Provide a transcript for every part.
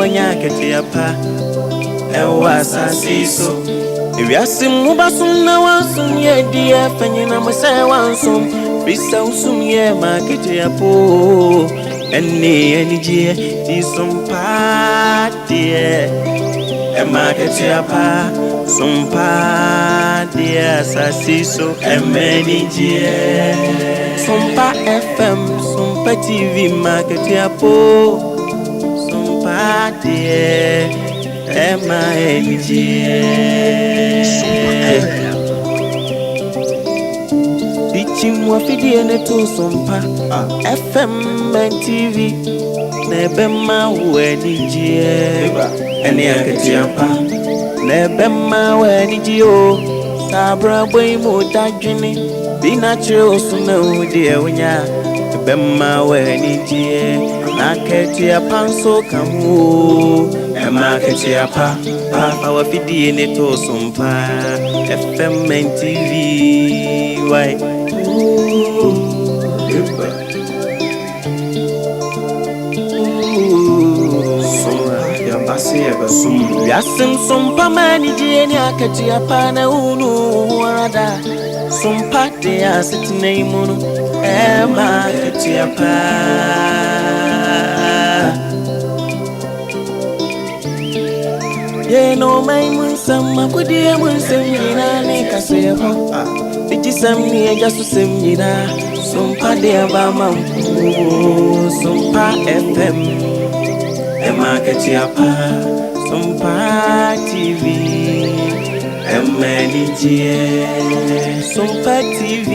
Wanya akatua pa ɛwɔ asase yi so. Ewiase mu basom na wansom yɛ deɛ fa nyinam sɛ wansom. Bisa wo som yɛ ma akatua po ɛne anigyeɛ ti som pa deɛ ɛma akatua pa som pa deɛ asase so ɛma anigyeɛ. Sompa FM, Sompa TV ma akatua po sompa deɛ ɛma anigyeɛ. Dikyim wafidie ne to Sompa FM and TV na ɛbɛma wo anigyeɛ ɛne akatua pa na ɛbɛma wo anigyeɛ o. Saa abrabɔ yi mu dadwene bi na kyerɛ wo so na wo deɛ wonya ɛbɛma wo anigyeɛ na akatua pa nso ka ho o. Ɛma akatua pa pa fa wafidie ne to Sompa FM and TV why. Ooh. Sompa, yɛaba sɛ yɛbɛsom wo. Wiase nsompa ma anigyeɛ ne akatua pa na wonu wo ho ara da. Sompa de asetena yi mu no ɛma akatua pa. Yɛn ɔman mu nsɛm, akodie mu nsɛm nyinaa ne kaseɛbɔ. Bigyesɛm ne agya so sɛm nyinaa. Sompa de aba ma wo. Sompa FM ɛma akatua pa. Sompa TV ɛma anigyeɛ. Sompa TV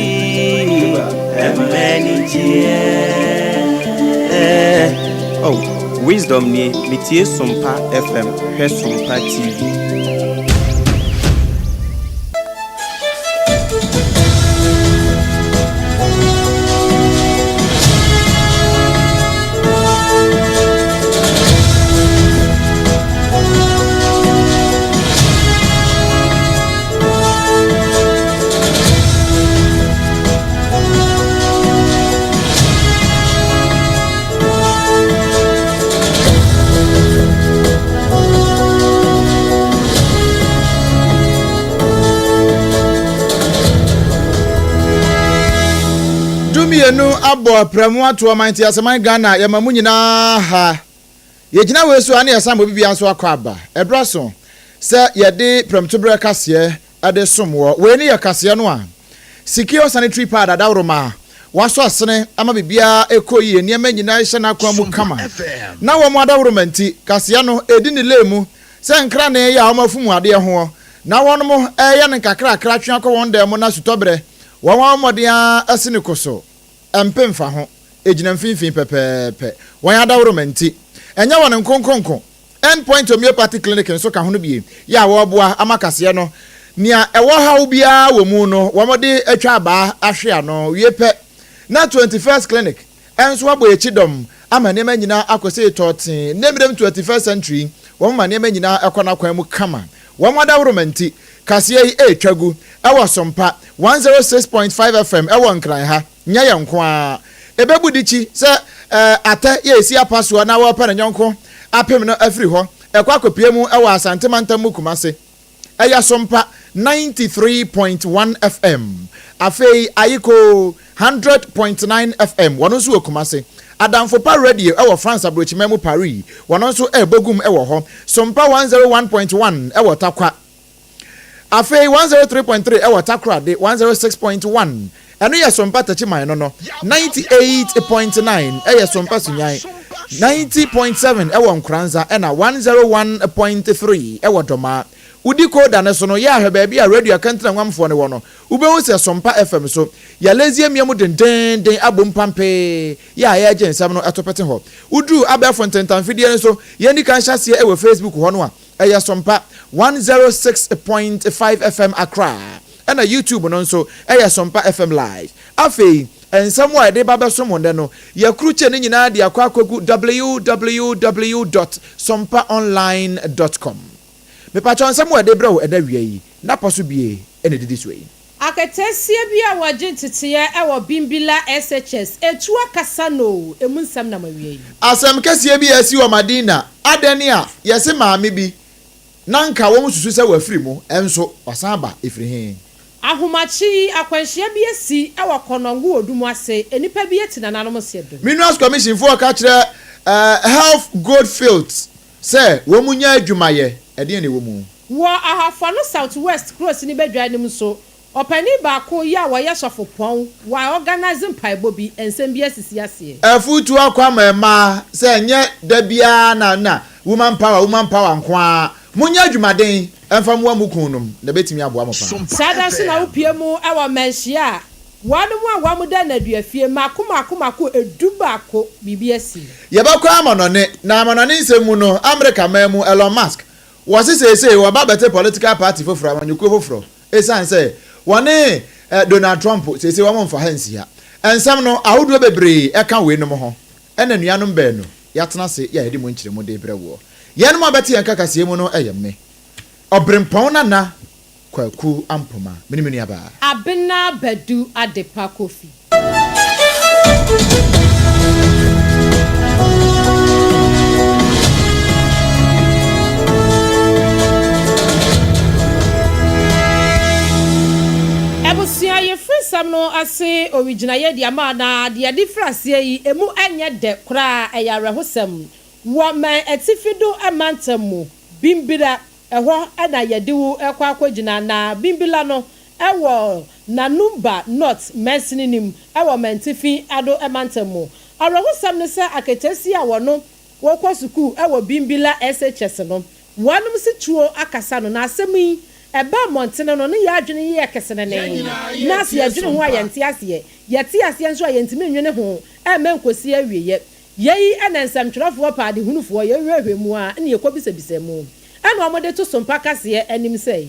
ɛma anigyeɛ. Oh, Wisdom nie, metie Sompa FM, hwɛ Sompa TV. 12 abɔ prɛmo ato ɔman te aseman Ghana yɛma mu nyinaa ha. Yɛgyina wei so a ne yɛsan ma obi biara nso akɔ aba. Ɛberɛ so sɛ yɛde prɛmtoberɛ kaseɛ de som wɔ. Wei ne yɛ kaseɛ no a Secure Sanitary Pad adaworoma a wasɔ asene ama biribiara ɛkɔ yie, nneɛma nyinaa hyɛ n'akwan mu kama. Na wɔn adaworoma nti, kaseɛ no ɛdi ne lane mu sɛ nkranee yɛ a wɔafum adeɛ hoɔ na wɔnom ɛreyɛ no nkakrakra twe akɔ wɔn dan mu na sutɔberɛ wɔn abɔ mmɔden ara asi no koso mpe mfa ho, ɛgyina mfimfini pɛpɛɛpɛ. Wɔn adaworoma nti, ɛnyɛ wɔn nkonkonko. End Point Homeopathy Clinic nso ka ho no bi yɛ a wɔreboa ama kaseɛ no nea ɛwɔ haw biara wɔ mu no wɔde atwa abaa ahwe ano wie pɛ na 21st Clinic nso abɔ akyi dɔm ama nneɛma nyinaa akɔ sei tɔɔtee. Nnɛ mmerɛm 21st century yi wɔn ma nneɛma nyinaa ɛkɔ n'akwan mu kama. Wɔn adaworoma nti kaseɛ yi ɛretwa gu ɛwɔ Sompa 106.5 FM ɛwɔ Nkran ha. Nyɛ yɛn nko ara. Ɛbɛbu dikyi sɛ atɛ yɛ ɛsi apa soɔ na wɔrepɛ ne yɔnko apem no afiri hɔ ɛkɔ akɔpue mu wɔ Asante mantam mu Kumase. Ɛyɛ Sompa 93.1 FM. Afei Ayikoo 100.9 FM, wɔno nso wɔ Kumase. Adamfo Pa Radio wɔ France aburokyiman mu Paris, wɔno nso ɛrebɔ gum wɔ hɔ. Sompa 101.1 wɔ Tarkwa. Afei 103.3 wɔ Takoradi, 106.1 ɛno yɛ Sompa Takyiman no no, 98.9 yɛ Sompa Sunyan, 90.7 wɔ Nkoranza ɛna 101.3 wɔ Dɔmaa. Wodi Koda no so no, yɛ ahwɛ baabi a Radio Akantina Nwamfoɔ no wɔ no, wobɛhu sɛ Sompa FM so yɛalezi amia mu dendeenden abom pampee yɛ a yɛregye nsɛm no to pete hɔ. Woduru abɛɛfo ntentanfidie no so, yɛnni kan hyɛ aseɛ wɔ Facebook hɔ no a, ɛyɛ Sompa 106.5 FM Accra, ɛna YouTube no nso ɛyɛ Sompa FM Live. Afei, nsɛm a yɛde ba bɛsom wo nnɛ no, yɛakrukye ne nyinaa de akɔ akɔgu www dot sompaonline dot com. Mepakyɛw nsɛm a yɛde brɛ wo ɛnnɛ awia yi, n'apɔ so bie na ɛdidi so yi. Aketeesia bi a wɔgye nteteeɛ wɔ Bimbilla SHS etu akasa no o, emu nsɛm nam awia yi. Asɛm kɛseɛ bi a asi wɔ Madina, adɛn a yɛse maame bi na nka wɔn susu sɛ wafiri mu nso wasan aba, ɛfiri he? Ahomakye yi, akwanhyia bi asi wɔ Kɔnɔngo Odum ase, nnipa bi ati nananom seɛ dom. Minerals Commission foɔ ka kyerɛ Health Goldfields sɛ wɔn nya adwumayɛ, ɛdeɛn na ɛwɔ mu? Wɔ Ahafo no South West kurosini badwa anim nso, ɔpanin baako yi a ɔyɛ sɔfopɔn, wa organise mpaebɔ bi, nsɛm bi asisi aseɛ. Afutuo akɔ ama mmaa sɛ ɛnyɛ da biara na na woman power woman power nko ara, monyɛ adwumaden mfa mmoa mo kununom na ɛbɛtumi aboa mo paa. Saa da nso na wopue mu wɔ mmanhyia a wɔnom a wɔn da nnaduafie mmaako mmaako mmaako 11 biribi asi. Yɛbɛkɔ amanɔne, na amanɔne nsɛm mu no, Amerika man mu Elon Musk Wɔse seesei wɔba abɛte political party foforɔ, amanyɔkuo foforɔ, esiane sɛ wɔne Donald Trump seesei wɔn mfa ha nsi ha. Nsɛm no ahodoɔ bebree ɛka weinom ho ɛna anuanom baanu yɛatena ase yɛ a yɛde mu nkyerɛmu de rebrɛ woɔ. Yɛnom a bɛte yɛn nka kaseɛ mu no yɛ me, Ɔberempɔn Nana Kwaku Ampoma, me ne me nuabaa. Abena Badu Adepa Kofi. Abusua yɛfiri nsɛm no ase owigyinaeɛ de ama na deɛ yɛde firi aseɛ yi emu nyɛ dɛ koraa ɛyɛ awerɛhosɛm wɔ man atifi do mantam mu Bimbira ɛhɔ na yɛde wo rekɔ akɔgyina na Bimbila no wɔ Nanumba North mansini no mu wɔ Mantifi Ado mantam mu. Awerɛhosɛm ne sɛ aketesia a wɔno wɔkɔ sukuu wɔ Bimbila SHS no, wɔnom se tuo akasa no na asɛm yi ɛbaa mmɔntene no ne yɛn adwene yeyɛ kesenenee na se yɛdwene ho a yɛnte aseɛ, yɛte aseɛ nso a yɛntumi nnwene ho mma ɛnkɔsi awieɛ. Yei na nsɛmtwerɛfoɔ pɛ adehunufoɔ, yɛhwehwɛ mu ara na yɛkɔbisabisa mu, ɛna wɔde to so mpa kaseɛ anim sɛ,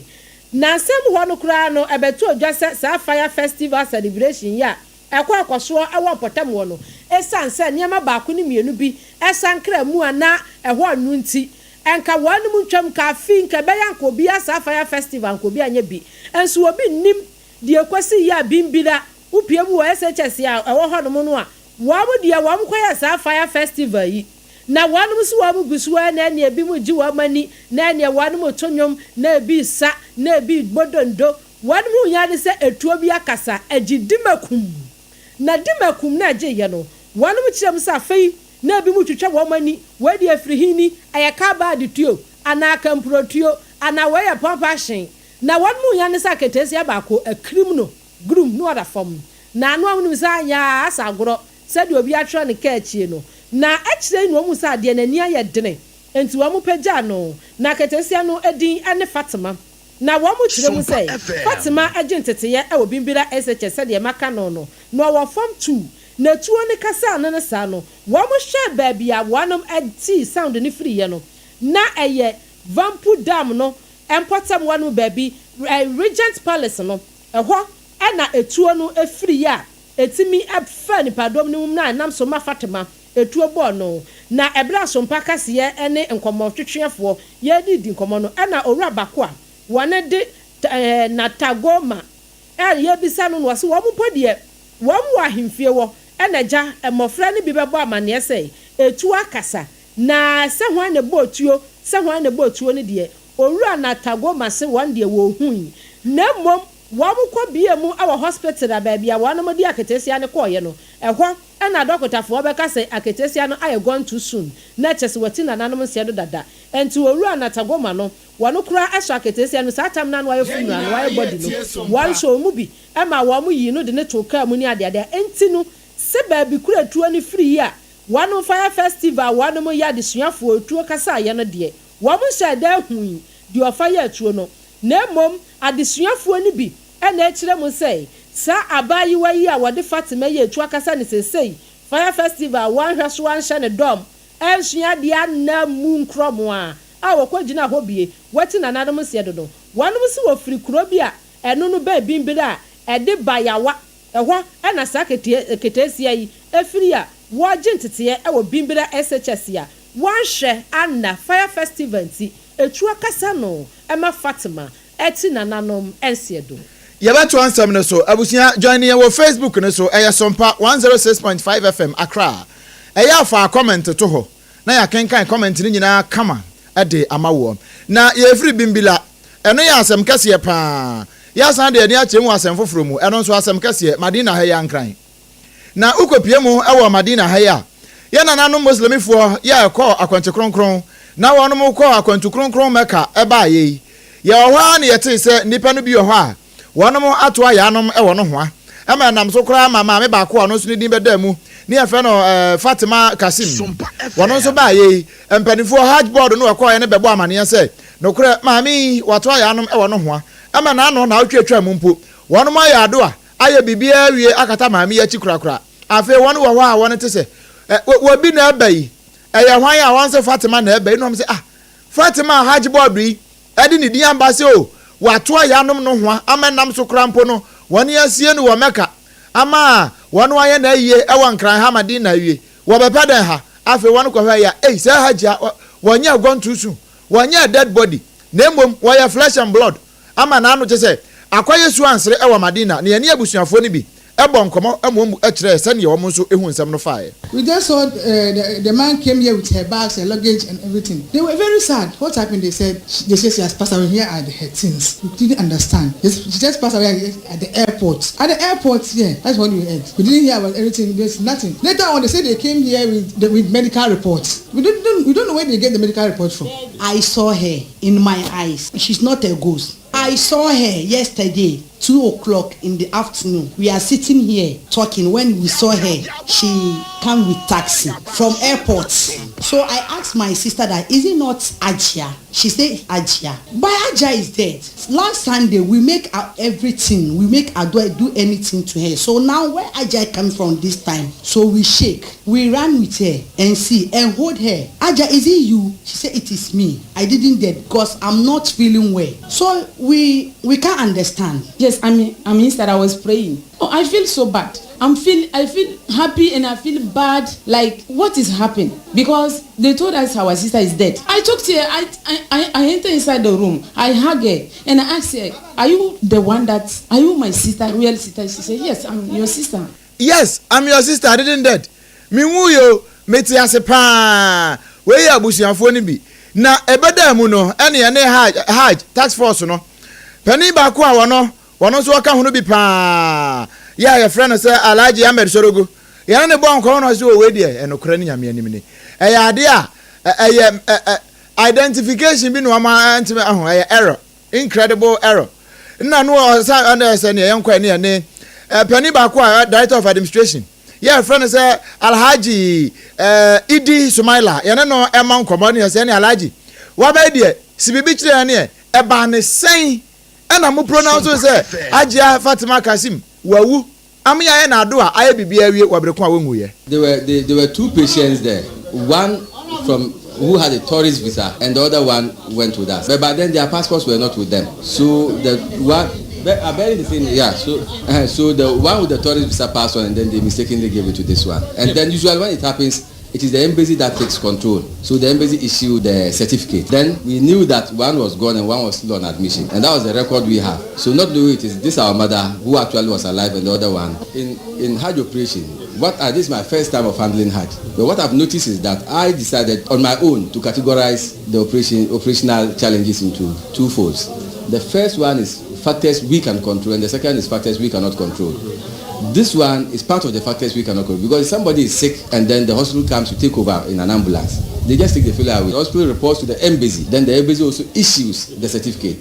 Nnansa mu hɔ no koraa no, ɛbɛtoo dwa sɛ saa Fire Festival Celebration yi a ɛkɔ akɔsoɔ wɔ mpɔtam hɔ no, ɛsiane sɛ nneɛma baako ne mmienu bi sankra mu a na ɛhɔ nnwo nti, nka wɔnom ntwam, nka afe yi nka ɛbɛyɛ anka obiara saa Fire Festival nka obiara nyɛ bi. Nso obi nnim deɛ ɛkɔsiiɛ a Bimbila, wopue mu wɔ SHS a ɛwɔ hɔnom no a, Wɔn deɛ wɔn kɔyɛ saa fire festival yi na wɔnom nso wɔn gu so ara na ɛneɛ ebinom regye wɔn ani na ɛneɛ wɔnom reto nnwom na ebi resa na ebi rebɔ donno. Wɔnom hu yɛ ara ne sɛ etuo bi akasa agye Dimakum. Na Dimakum no a ɛgyeeɛ no wɔnom kyerɛ mu sɛ afei na ebinom retwitwa wɔn ani, wei deɛ ɛfiri he ni, ɛyɛ carbide tuo anaa kampuro tuo anaa wei yɛ pump action. Na wɔnom hu yɛ ara ne sɛ aketeesia baako akirim no Grum na ɔda fam. Na ano a wonim sɛ anyɛ a asa agorɔ sɛdeɛ obi atwerɛ ne kaa akyie no. Na akyire yi na wɔhuu sɛ adeɛ no ani ayɛ dene, enti wɔpagyaa no. Na aketesia no din ne Fatima. Na wɔkyerɛ mu sɛ Fatima gye nteteeɛ wɔ Bimbilla SHS sɛdeɛ maka no no, na ɔwɔ Form Two. Na tuo no kasaa no no saa no, wɔhwɛɛ baabi a wɔnom tee sound no firiiɛ no, na ɛyɛ Vampu Dam no mpɔtam hɔ nom baabi, Regent Palace no. Ɛhɔ na etuo no firiiɛ a ɛtumi faa nnipadɔm no mu na ɛnam so ma Fatima etuo bɔɔ no. Na ɛberɛ a Sompa kaseɛ ne nkɔmmɔtwetweɛfoɔ yɛredidi nkɔmmɔ no, ɛna Owura Bako a wɔne de Natagoma a yɛrebisa no no, ɔse wɔn mpo deɛ wɔn wɔ ahemfie hɔ na agya mmɔfra no bi bɛbɔ amaneɛ sɛ etuo akasa na sɛ hwan na ɛbɔɔ tuo, sɛ hwan na ɛbɔɔ tuo no deɛ Owura Natagoma se wɔn deɛ wɔnhui, na mmom wɔn kɔ bie mu wɔ hospital a baabi a wɔnom de aketesia no kɔeɛ no, ɛhɔ na adɔkotafoɔ bɛka sɛ aketesia no ayɛ gone too soon, na kyɛsɛ wati nananom nseɛ do dada. Ɛnti Owura Natagoma no, wɔn koraa sɔ aketesia no, saa tam no a na wayɛ funeral no, wayɛ body no, wɔn sɔɔ mu bi ma wɔn yii no de no too kaa mu ne adeade a, ɛnti no se baabi koro atuo no firi yi a wɔnom fire festival a wɔnom yɛ adesuafoɔ tuo kasaeɛ no deɛ, Wɔnhyɛɛ da nhui deɛ ɔfa yɛɛ tuo no, na mmom adesuafoɔ no bi na ɛkyerɛ mu sɛ saa abaayewa yi a wɔde Fatima yɛɛ tuo akasa no seesei Fire Festival a wɔanhwɛ so anhyɛ no dɔm ansua adeɛ anna mu nkorɔmoa a wɔkɔgyinaa hɔ bie wɔte nananom nseɛ do no. Wɔnom se wɔfiri kuro bi a ɛno no bɛn Bimbiri a ɛde Bayawa ɛhɔ na saa keteesia yi firi a wɔregye nteteɛ wɔ Bimbira SHS a Wɔanhwɛ anna Fire Festival nti etu akasa no ma Fatima te nananom nseɛ do. Yɛbɛtoa nsɛm no so. Abusua, join yɛn wɔ Facebook no so. Ɛyɛ Sompa 106.5 FM Accra. Ɛyɛ a fa comment to hɔ na yɛakenkan comment no nyinaa kama de ama woɔ. Na yɛrefiri Bimbila. Ɛno yɛ asɛm kɛseɛ pa ara. Yɛasan de yɛn ani akyerɛ mu wɔ asɛm foforɔ mu. Ɛno nso asɛm kɛseɛ, Madina ha yi ara Nkran. Na wokɔpue mu wɔ Madina ha yi a, yɛn nananom Muslimifoɔ yɛ a ɛkɔɔ akwantu kronkron, na wɔnom kɔɔ akwantu kronkron Mecca baeɛ yi, yɛwɔ hɔ ara na yɛtee sɛ nnipa no bi wɔ hɔ a wɔnom atoa yaanom wɔ nohoa, ɛma ɛnam so koraa ma maame baako a ɔno nso ne din bɛdaa mu ne yɛfrɛ no Fatima Kassim, wɔno nso baeɛ yi, mpaninfoɔ Hajj board no ɛkɔɔɛ no bɛbɔɔ amaneɛ sɛ, nokorɛ maame yi watoa yaanom wɔ nohoa, ɛma n'ano naawɔtwe atwaa mu mpo, wɔnom ayɛ adoa ayɛ biribiara awie akata maame yi akyi korakora. Afei wɔn wɔ hɔ a wɔn te sɛ, ɛ, wɔ bi na ɛba yi, ɛyɛ hwan a wɔn sɛ Fatima na ɛba yi, na wɔn sɛ, ah, Fatima a Hajj board yi ɛde ne din aba sɛ o, watoa yanom no hoa ama ɛnam so koraa mpo no, wɔn asie no wɔ Mecca ama wɔn ayɛ n'ayie ɛwɔ Nkran ha Madina awie. Wɔbɛpɛ dɛn ha? Afei wɔn kɔhwɛ yɛ a, ei, sɛ Hajj a, wɔnyɛ gone too soon, wɔnyɛ dead body, na mmom wɔyɛ flesh and blood. ama n'ano kyerɛ sɛ akɔyɛ su ansere wɔ Madina, na yɛne abusuafoɔ no bi bɔɔ nkɔmmɔ ma wɔn kyerɛɛ sɛdeɛ wɔn nso hu nsɛm no faeɛ. We just saw the the man came here with her bags, her luggage and everything. They were very sad. What happened? They said they said she has passed away. Here are her things. We didn't understand. She just passed away at the airport. At the airport, yeah, that's what we heard. We didn't hear about everything. There's nothing. Later on, they said they came here with the, with medical reports. We don't, we don't know where they get the medical report from. I saw her in my eyes. She's not a ghost. I saw her yesterday, 2 o'clock in the afternoon. We are sitting here talking. When we saw her, she came with taxi from airport. So I asked my sister that, is it not Ajia? She said Ajia. But Ajia is dead. Last Sunday, we make everything. We make Adua do anything to her. So now where Ajia came from this time? So we shake. We ran with her and see and hold her. Ajia, is it you? She said, it is me. I didn't dead because I'm not feeling well. So we, we can't understand. Yes, I'm, I'm inside. I was praying. Oh, I feel so bad. I'm feel, I feel happy and I feel bad. Like, what is happening? Because they told us our sister is dead. I talked to her. I, I, I enter inside the room. I hug her and I asked her, are you the one that, are you my sister, real sister? She said, yes, I'm your sister. Yes, I'm your sister, I didn't dead. Menwuiɛ o, mete ase paa. Wei yɛ abusuafoɔ no bi. Na ɛbɛdaa mu no, ɛne yɛne Hajj, Hajj Task Force no panin baako a wɔno, wɔno nso ɔka ho no bi paa, yɛ a yɛfrɛ no sɛ Alhaji Ahmed Sorogo. Yɛne no bɔɔ nkɔmmɔ na ɔse, o wei deɛ, ɛnokorɛ ne Nyame anim ni. Ɛyɛ adeɛ a, ɛyɛ, ɛ, ɛ, identification bi na wɔn antumi ahu, ɛyɛ error. Incredible error. Nna no ɔsan ɛna ɛsɛ nea yɛnkɔ ɛne ɛne panin baako a director of administration yɛ frɛ no sɛ Alhaji eh, Idi Sumaila yɛne no ɛma nkɔmmɔ ne yɛsɛ ne Alhaji wabɛyɛ deɛ si biribi kyerɛ yɛn neɛ ɛbaa ne sɛn ɛna mo pronounce sɛ Ajia Fatima Kasim wawu Ame ayɛ n'ado a ayɛ biribiara awie wɔ bere ko a wonwuiɛ. There were there, there were two patients there, one from who had a tourist visa and the other one went with us. But by then their passports were not with them. So the one are bearing the same yeah. So uh, so the one with the tourist visa passed on and then they mistakenly gave it to this one. And then usually when it happens, it is the embassy that takes control. So the embassy issued the certificate. Then we knew that one was gone and one was still on admission. And that was the record we have. So not knowing it is this our mother who actually was alive and the other one. In, in Hajj operation, what uh, this is my first time of handling Hajj. But what I've noticed is that I decided on my own to categorize the operation, operational challenges into two folds. The first one is factors we can control and the second is factors we cannot control. This one is part of the factors we cannot control because if somebody is sick and then the hospital comes to take over in an ambulance, they just take the failure away. The hospital reports to the embassy, then the embassy also issues the certificate.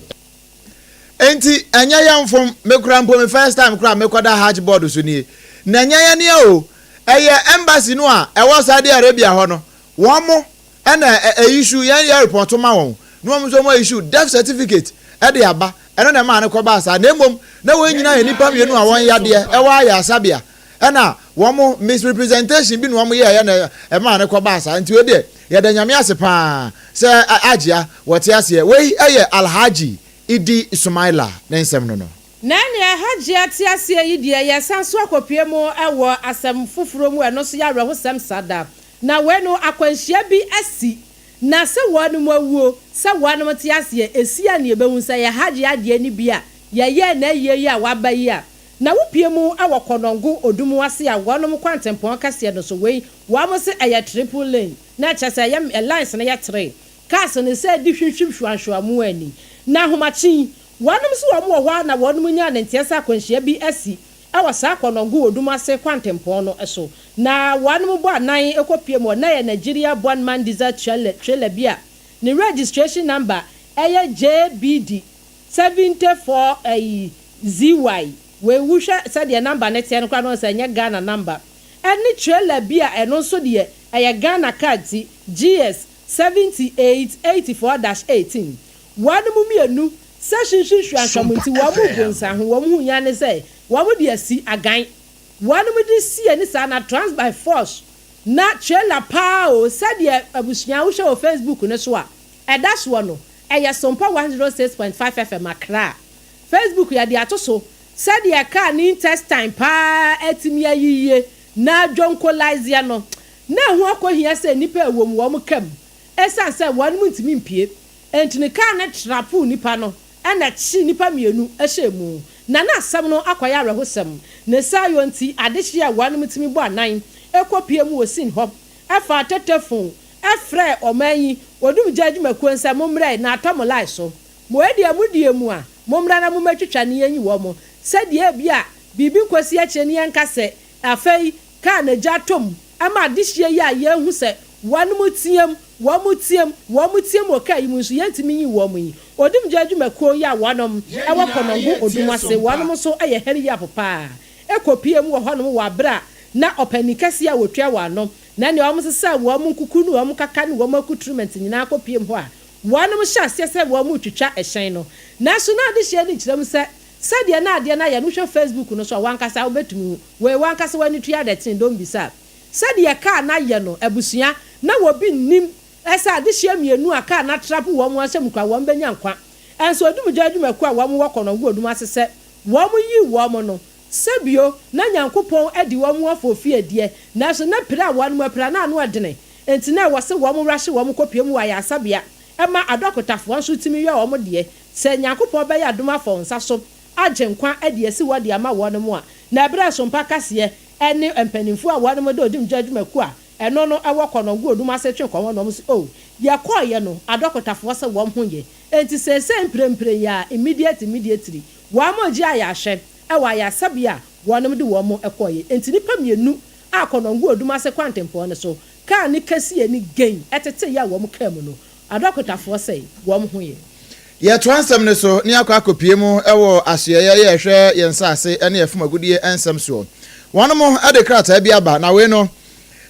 Enti ɛnyɛ yɛn mfom, me koraa mpo me first time koraa a mekɔda Hajj board so nie. Na ɛnyɛ yɛn nea o, ɛyɛ embassy no a ɛwɔ Saudi Arabia hɔ no, wɔn mo ɛna ɛ issue, yɛn yɛ report ma wɔn, na wɔn nso wɔn issue death certificate ɛde aba, ɛno na ɛmaa no kɔbaa saa. Na mmom na wɔn nyinaa yɛ nnipa mmienu a wɔn yadeɛ ɛwɔ ayaresabea, ɛna wɔn misrepresentation bi na wɔn yɛɛyɛ na ɛmaa no kɔbaa saa. Nti wei deɛ yɛda Nyame ase paa sɛ Ajia wɔte aseɛ. Wei ɛyɛ Alhaji Idi Sumaila ne nsɛm no no. Na nea Hajia te aseɛ yi deɛ yɛsan so akɔpue mu wɔ asɛm foforɔ mu ɛno nso yɛ awerɛhosɛm saa da. Na wei no akwanhyia bi asi na sɛ wɔnom awuo sɛ wɔnom te aseɛ ɛsi a na yɛbɛhu sɛ ɛyɛ Hajia deɛ no bi a. yɛyɛɛ n'ayie yi a waba yi a, na wopue mu wɔ Kɔnɔngo Odum ase a wɔnom kwantempɔn kɛseɛ no so. Wei wɔn se ɛyɛ triple lane, na kyerɛ sɛ ɛyɛ lines no yɛ three, cars no sɛ di hwimhwim hwanhwa mu ani. Na ahomakyen wɔnom so wɔn wɔ hɔ a, na wɔnom nya ne nteɛ sɛ akwanhyia bi asi ɛwɔ saa Kɔnɔngo Odum ase kwantempɔn no so, na wɔnom bɔ anan kɔpie mu na yɛ Nigeria born MAN diesel trailer bi a ne registration number ɛyɛ JBD 74 ɛyi ZY. Wei wohwɛ sɛdeɛ number ne teɛ no koraa no, sɛ ɛnyɛ Ghana number, ɛne trailer bi a ɛno nso deɛ ɛyɛ Ghana card ti GS 7884-18. Wɔn mu mmienu sɛ hwinhwin hwehwɛ nti wɔn mu bu nsa ho, wɔn ho nya ne sɛ wɔn de asi agan. Wɔn mu de si ani saa na trans by force na trailer paa o. Sɛdeɛ abusua wohwɛ wɔ Facebook ne so a ɛda soɔ no, ɛyɛ Sompa 106.5 FM Accra Facebook yɛde ato so, sɛdeɛ kaa ne intestine paa atumi ayiyie na dwonkolizeɛ no, na ɛho akɔhia sɛ nnipa ɛwɔ mu wɔn kam, ɛsiane sɛ wɔn mu ntumi mpie nti ne kaa no trap nipa no, ɛna kyi nipa mmienu hyɛ mu. Na n'asɛm no akɔyɛ awerɛhosɛm ne saa yɔ nti adehye a wɔn tumi bɔ anan ɛkɔpie mu wɔ sin hɔ, ɛfa tetefon ɛfrɛ ɔman yi odumgya adwumakuo nsɛ mommrɛ na atɔ mo line so mo edi mu die mu a, mommra na mommɛtwitwa ne yɛnyi wɔ mo, sɛdeɛ ebi a biribi nkɔsi akyire ne yɛnka sɛ afei kaa na gya tom ama adehyia yi a yɛnhu sɛ wɔn mu team, wɔn mu team, wɔn mu team wɔ kaa yi mu nso yɛntumi yi wɔn yi. Odumgya adwumakuo yi a wɔnom ɛwɔ Kɔnɔngo Odum ase, wɔnom nso yɛ hurry up paa ekɔpie mu wɔ hɔnom wɔ abere a na ɔpanin kɛseɛ a wɔtua wɔn ano na nea wɔn sesa wɔn nkuku ne wɔn kaka ne wɔn accoutrement nyinaa kɔpie mu hɔ a wɔnom hyɛ aseɛ sɛ wɔn mu twitwa ɛhyɛn no. Nanso na adehyia no kyerɛ mu sɛ sɛdeɛ na adeɛ no ayɛ no, wohwɛ Facebook no so a, wankasa wobɛtumi wei, wankasa w'ani tua adɛten dɔm bisa sɛdeɛ kaa no ayɛ no. Abusua, na wɔbi nnim ɛsɛ adehyia mmienu a kaa no a trap wɔn ahyɛ mu kora wɔn bɛnya nkwa. Ɛnso odumgya adwumakuo a wɔn wɔ Kɔnɔngo Odum ase sɛ wɔn yi wɔn no sɛbio na Nyankopɔn adi wɔn afɔ fie deɛ, nanso na pira a wɔn mu apira na ano ɛdene nti na ɛwɔ sɛ wɔn wurahye wɔn kɔpie mu wɔ ayasabea ɛma adɔkotafoɔ nso tumi yɛ wɔn deɛ sɛ Nyankopɔn bɛyɛ adom afɔ nsa so agye nkwa de asi hɔ de ama wɔn mu a. Na ɛberɛ Sompa kaseɛ ɛne mpanimfoɔ a wɔn de odumgya adwumakuo a ɛno no ɛwɔ Kɔnɔngo Odum ase twe nkɔmɔ na wɔn sɛ o yɛkɔɔyɛ no, adɔkotafoɔ sɛ wɔn ho yɛ, nti seesei mprempren yɛ a immediately wɔn a gye ayɛ ahwɛ ɛwɔ ayasabea a wɔn de wɔn kɔɔyɛ. Nti nipa mmienu a Kɔnɔngo Odum ase kwantempɔn no so kaa ne kɛseɛ ne gain ɛtete yɛ a wɔn kaa mu no, adɔkotafoɔ sɛ wɔn ho yɛ. Yɛtoa nsɛm no so ne akɔ akɔpie mu ɛwɔ asoɛyɛ yɛhwɛ yɛn nsase ne yɛfom agudie nsɛm soɔ. Wɔn de krataa bi aba, na wei no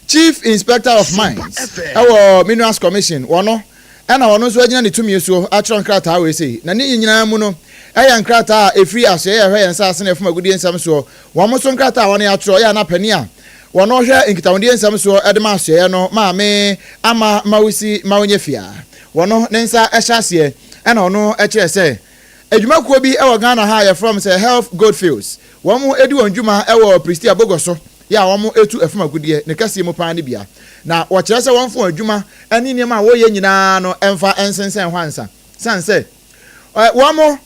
Chief Inspector of Mines ɛwɔ Minerals Commission, wɔno ɛna wɔno nso agyina ne tumi so atwerɛ nkrataa wei sei. Na ne nyinaa mu no ɛyɛ nkrataa a ɛfiri asoɛyɛ yɛhwɛ yɛn nsase ne yɛfom agudie nsɛm soɔ. Wɔn nso nkrataa a wɔn atwerɛ yɛ anapani a wɔn hwɛ nkitahodie nsɛm soɔ ɛde ma asoɛyɛ no, Maame Ama Mawusi Mawonye Fia, wɔno ne nsa ɛhyɛ aseɛ, ɛna ɔno kyerɛ sɛ adwumakuo bi wɔ Ghana ha a yɛfrɛ m sɛ Health Goldfields, wɔn di wɔn dwuma wɔ Prestea Bogoso yɛ a wɔn etu ɛfam agudeɛ ne kɛseɛ mu paa ne bia, na wɔkyerɛ sɛ wɔn fo adwuma ne nneɛma a wɔyɛ nyinaa no mfa nsensɛn hɔ ansa, san sɛ wɔn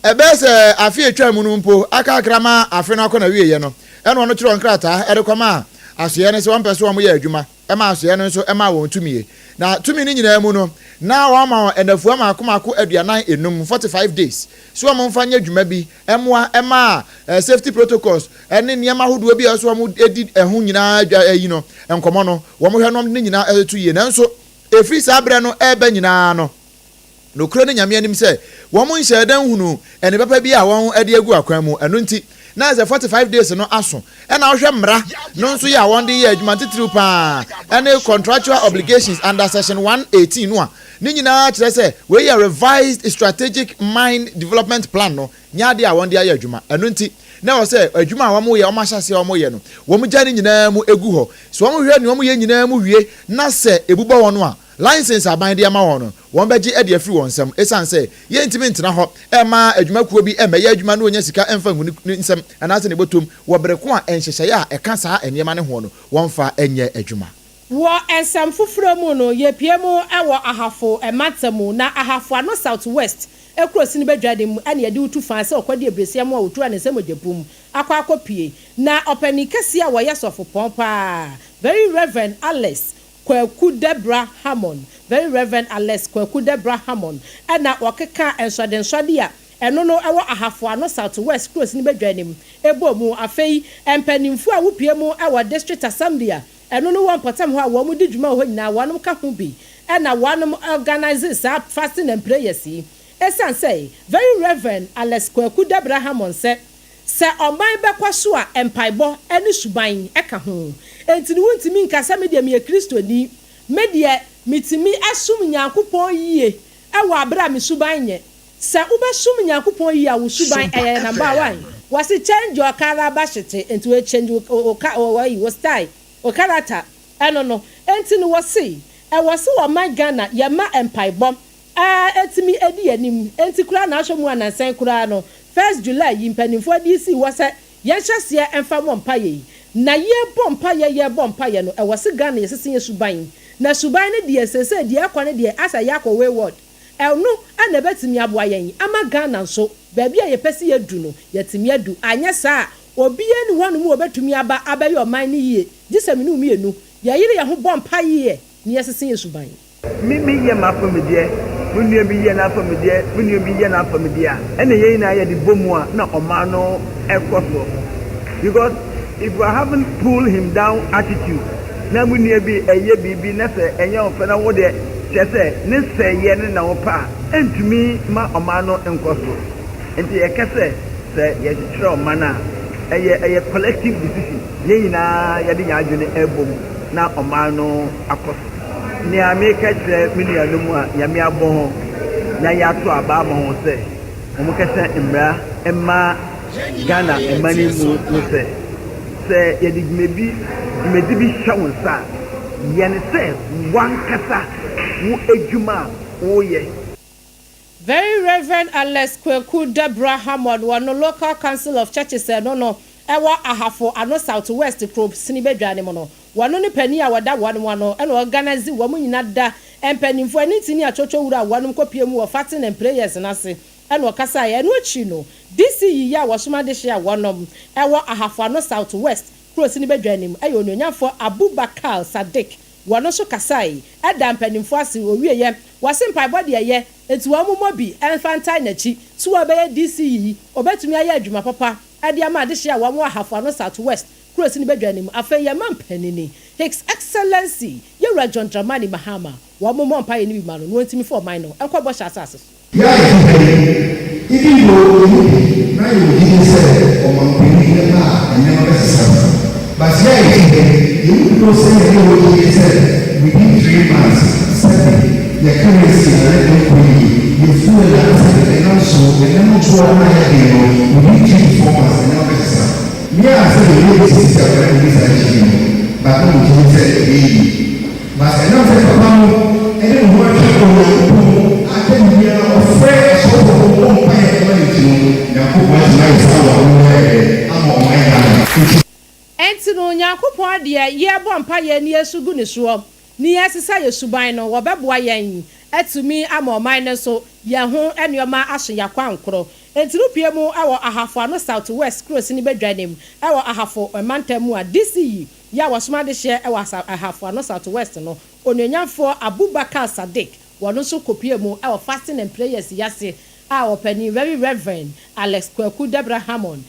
ɛbɛyɛ sɛ afe etwa mu no mpo aka akra ma afe no akɔ na wieɛ no, ɛna ɔno kyerɛ nkrataa ɛde kɔma asoɛ no sɛ wɔn pɛ so wɔn yɛ adwuma. Ɛma asoɛ no nso ɛma wɔn tumie, na tumi no nyinaa mu no na wɔn ama wɔn ɛnafua mako mako 45, 45 days, so wɔn mfa nyɛ dwuma bi ɛmoa ɛma safety protocols ɛne nneɛma ahodoɔ bi a ɛso wɔn edi ɛho nyinaa dwa ɛyi no nkɔmɔ no, wɔn hwɛ nom ne nyinaa ɛto yie. Nanso efiri saa berɛ no ɛɛbɛ nyinaa no, nokura ne Nyame anim sɛ wɔn nhyɛ dan hunu ɛne papa bi a wɔn de agu akwan mu. Ɛno nti na sɛ 45 days no aso, ɛna wohwɛ mmara no nso yɛ a wɔn de yɛ adwuma titiriw paa ɛne contractual obligations under section 118 no a ne nyinaa kyerɛ sɛ wei yɛ revised strategic mine development plan no nyɛ adeɛ a wɔn de ayɛ adwuma. Ɛno nti na ɛwɔ sɛ adwuma a wɔn yɛ, wɔn ahyɛ aseɛ wɔn yɛ no, wɔn gya ne nyinaa mu egu hɔ so wɔn hwɛ nea wɔn yɛ nyinaa mu wie, na sɛ ebubɔ wɔn a, license aban de ama wɔn no, wɔn bɛgye de afiri wɔn nsam, ɛsiane sɛ yɛntumi ntena hɔ ɛma adwumakuo bi ɛmɛyɛ adwuma no wɔnya sika ɛmfa ngu ne nsam anaasɛ ne bɔtɔm wɔ bere ko a nhyehyɛeɛ a ɛka saa nneɛma no ho no wɔmfa nyɛ adwuma. Wɔ nsɛm foforɔ mu no, yɛpie mu wɔ Ahafo mmata mu, na Ahafo Ano South West. Kuro sini badwa no mu na yɛde wo tu faa sɛ ɔkɔde abiresia mu a ɔtu a ne nsa mogya bum akɔ akɔpue. Na ɔpanin kɛseɛ a wɔyɛ sɔfopɔn paa, Very Rev. Alex Kwaku Debra Hammond, Very Rev. Alex Kwaku Debra Hammond, na ɔkekaa nsɔdensɔde a ɛno no wɔ Ahafo Ano South West kuro sini badwa no mu bɔɔ mu. Afei mpanimfoɔ a wopue mu wɔ District Assembly a ɛno no wɔ mpɔtam hɔ a wɔn di dwuma wɔ hɔ nyinaa wɔnom ka ho bi na wɔnom organise saa fasting and prayers yi. Esiane sɛ Very Rev. Alex Kwaku Dabra Hammond sɛ, sɛ ɔman bɛkɔ so a mpaebɔ ne suban ka ho nti no wontumi nka sɛ me deɛ meyɛ Kristoni, me deɛ metumi som Nyankopɔn yie wɔ abere a me suban nyɛ. Sɛ wobɛsom Nyankopɔn yie a wo suban ɛyɛ number one. Wɔse change your calabash te nti wo change wo wo style, wo character ɛno no nti no wɔse ɛwɔ se ɔman Ghana yɛma mpaebɔ a ɛtumi di yɛn anim. Enti koraa na ahwɛ mu a nansa yi koraa no, first July yi mpanimfoɔ de sii hɔ sɛ yɛnhyɛ aseɛ mfa mmɔ mpaeɛ yi. Na yɛrebɔ mpaeɛ yɛrebɔ mpaeɛ no, ɛwɔ se Ghana yɛsesa yɛn suban. Na suban no deɛ seesei deɛ ɛrekɔ no deɛ asɛ yɛakɔ wayward. Ɛno na ɛbɛtumi aboa yɛn ama Ghana nso baabi a yɛpɛ sɛ yɛdu no, yɛatumi adu. Anyɛ saa a, obiara nni hɔnom a ɔbɛtumi aba abɛyɛ ɔman no yie gye sɛ me ne wo mmienu yɛyere yɛn ho bɔ mpaeɛ na yɛsesa yɛn suban. Me me yɛ m'afamudeɛ, mo nua bi yɛ n'afamudeɛ, mo nua bi yɛ n'afamudeɛ a, ɛna yɛn nyinaa yɛde bɔ mu a na ɔman no ɛkɔ so. Because if you are having pull him down attitude na mo nua bi ɛyɛ biribi na sɛ ɛnyɛ wo fɛ na wo deɛ kyerɛ sɛ ne sɛeɛ no na wopɛ a, ɛntumi ma ɔman no nkɔ so. Nti yɛka sɛ sɛ yɛkyekyerɛ ɔman a, ɛyɛ ɛyɛ collective decision. Yɛn nyinaa yɛde yɛn adwene ɛbɔ mu na ɔman no akɔ so. Nea meka kyerɛ me nuanom a Nyame abɔ ho na yɛato aba ama ho sɛ wɔnkɛsɛ mmara mma Ghana man yi mu ne sɛ, sɛ yɛde dwumadi dwumadi bi hyɛ wo nsa a, yɛ no sɛ w'ankasa wo adwuma a woreyɛ. Very Rev. Alex Kweku Deborah Hammond wɔ no Local Council of Churches ɛno no ɛwɔ Ahafo Ano South West kuro sini badwa no mu no. Wɔno ne panin a wɔda wɔnom ano na ɔorganise wɔn nyina da mpaninfoɔ ɛne ntini atwotwo wura a wɔnom kɔ pie mu wɔ Fasting and Prayers no ase ɛna ɔkasaeɛ. Ɛno akyiri no DC yiyi a wɔsom adehye a wɔnom ɛwɔ Ahafo Ano South West kuro sini badwa anim ɛyɛ Onuonyamfoɔ Abubakar Sadiq wɔno nso kasae ɛdaa mpaninfoɔ ase. Ɔwieɛ wɔse mpaebɔ deɛ ɛyɛ nti wɔn mmɔ bi ɛmfa ntae nakyi so ɔbɛyɛ DC yiyi ɔbɛtumi ayɛ adwuma papa ɛde ama adehye a wɔn wɔ Ahafo Ano South West kuro sini badwa anim. Afei yɛn mampanini, His Excellency, Yɛwura John Dramani Mahama, wɔn mmɔ mpaeɛ no bi ma no na wɔntumi fa ɔman no nkɔ bɔhyɛ asase so. Yɛ a yɛte ha yi, even though yɛn mu bi na yɛwɔ gyidie sɛ ɔmanpanin bɛba a nneɛma bɛsesa no, but yɛ a yɛte ha yi, yɛn mu dodoɔ sɛn na yɛwɔ gyidie sɛ within 3 months sɛbe yɛ currency a na ɛnkɔ yie, yɛ fuel a sɛbe ɛnam so, yɛ nneɛma boɔ na ayɛ den no, within 3 to 4 months nneɛma bɛsesa? Me a sɛbe meyɛ bi sisi akwadaa na ɛdi saa gyidie no, but na mo gyidie sɛ ɛbɛyɛ yie. But ɛnam sɛ papa no de ne ho atwe Onyankopɔn a da biara ɔfrɛ asɔfoɔ no bɔ mpaeɛ ma no nti no, Nyankopɔn atumi ayɛ saa wɔ ano no ayɛ dɛ ama ɔman Ghana. Nti. Enti no Nyankopɔn deɛ yɛbɔ mpaeɛ ne yɛsu gu ne soɔ ne yɛsesa yɛ suban no, wɔbɛboa yɛn atumi ama ɔman no nso yɛn ho nnoɔma aso yɛn akwankorɔ. Enti no pue mu wɔ Ahafo Ano South West kuro sini badwa anim wɔ Ahafo mantam mu a DC yi yɛ a wɔsom adehyeɛ wɔ asa Ahafo Ano South West no Onuonyamfoɔ Abubakar Sadiq wɔno nso kɔpue mu wɔ Fasting and Prayers yi ase a ɔpanin Very Reverend Alex Kwaku Deborah Hammond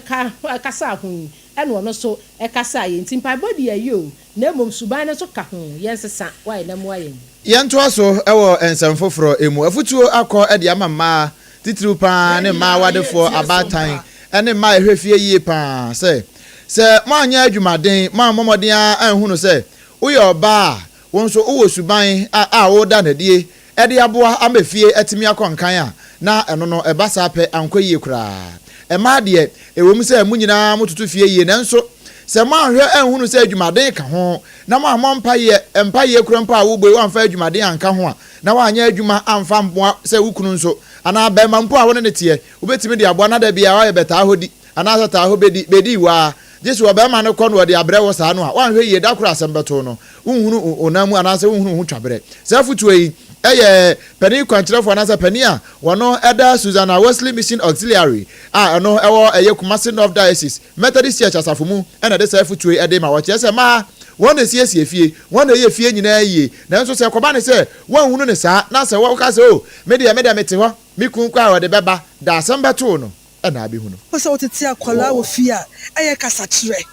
ka kasaa ho yi ɛna ɔno nso kasaeɛ. Nti mpaebɔ deɛ ɛyɛ o na mmom suban no nso ka ho, yɛnsesa, wai na mmoa yɛn. Yɛntoa so wɔ nsɛm foforɔ mu. Afutuo akɔ de ama mmaa, titiriw pa ara ne mmaa awadefoɔ, abaatan, ne mmaa a ɛhwɛ fie yie pa ara sɛ, sɛ moanyɛ adwumaden, moammɔ mmɔden ara anhunu sɛ woyɛ ɔbaa a, wo nso wowɔ suban a a woreda no adie de aboa ama fie atumi akɔ nkan a, na ɛno no ɛba saa pɛ ankɔ yie koraa. Mmaa deɛ, ɛwom sɛ mo nyinaa mototo fie yie, nanso sɛ moanhwɛ anhunu sɛ adwumaden ka ho, na moammɔ mpaeɛ, mpaeɛ kura mpo a wobɔ yi woamfa adwumaden anka ho a, na woanyɛ adwuma amfa ammoa sɛ wo kunu nso, anaa barima mpo a wo ne no teɛ, wobɛtumi de aboa na da biara woayɛ bɛtaa hɔ di, anaasɛ taa hɔ bɛdi, bɛdi wo ara, gye sɛ ɔbarima no kɔ na ɔde abrɛ wo saa no a, woanhwɛ yie da koro asɛm bɛto no, wonhunu wo nan mu anaasɛ wonhunu wo ho twaberɛ. Saa afotuo yi. yɛ panin kwankyerɛfoɔ anaasɛ panin a wɔno da Susanna Wesley Mission Auxiliary a ɛno ɛwɔ ɛyɛ Kumasi North Diocese Methodist Church asafo mu na ɛde saa afutuo yi de ma. Wɔkyerɛ sɛ mmaa wɔn na ɛsiesie fie, wɔn na ɛyɛ fie nyinaa yie, nanso sɛ ɛkɔba ne sɛ wɔanhunu no saa na sɛ wɔka sɛ oh me deɛ me deɛ mete hɔ, me kunu koraa a ɔde bɛba, da asɛm bɛtoo no na abɛhunu. Wopɛ sɛ wotete akwadaa wɔ fie a, ɛyɛ kasakyerɛ.